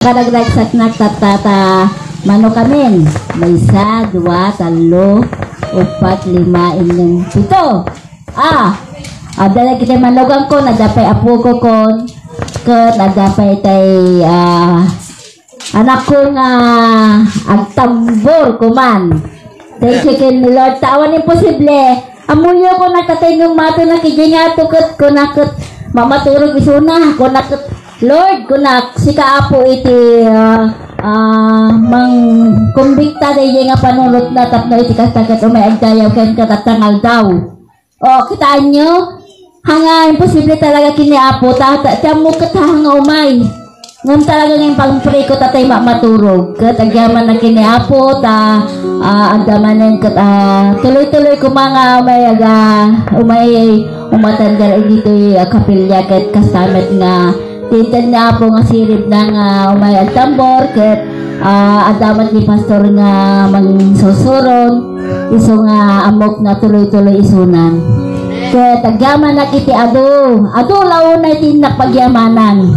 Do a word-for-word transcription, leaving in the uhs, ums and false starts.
Kadagdagsaknak tatta ta mano kamin. Maysa, dua, tallo, upat, lima, innem, pito. Ah, adda dagiti manugang ko, adda pay apok ko kon, ket adda pay tay, ah, anak ko nga agtambor kuman. Thank you ken Lord. Ta awan imposible. Ammoyo ko nagtatengong mato na kidi nga ato ket kunak ket mamaturog isuna. Kunak ket, "Lord," kunak, "sika Apo iti, ah, ah, mangkumbikta daydi nga panunotna tapno iti kasta ket umay agdayaw ken ket agtangaldaw." O, kitaenyo? Hanga, imposible talaga ken ni Apo, ta, ta, ti ammo ket hanga umay. Ngem talaga nga impangpray ko, tatay, ma-, maturog. Ket agyaman na ken ni Apo, ta, ah, agdamanen ket, ah, tuloy-tuloy ko nga umay, aga, umay, umatender ditoy, ah, kapilya ket kasta met nga Ti inted ni Apo nga siribna nga umay agtambor, ket, ah, adda met ni pastor nga mangsursuron, isu nga ammok nga tuloy-tuloy isunan. Ket agyamanak iti adu, adu la unay ti innak pagyamanan.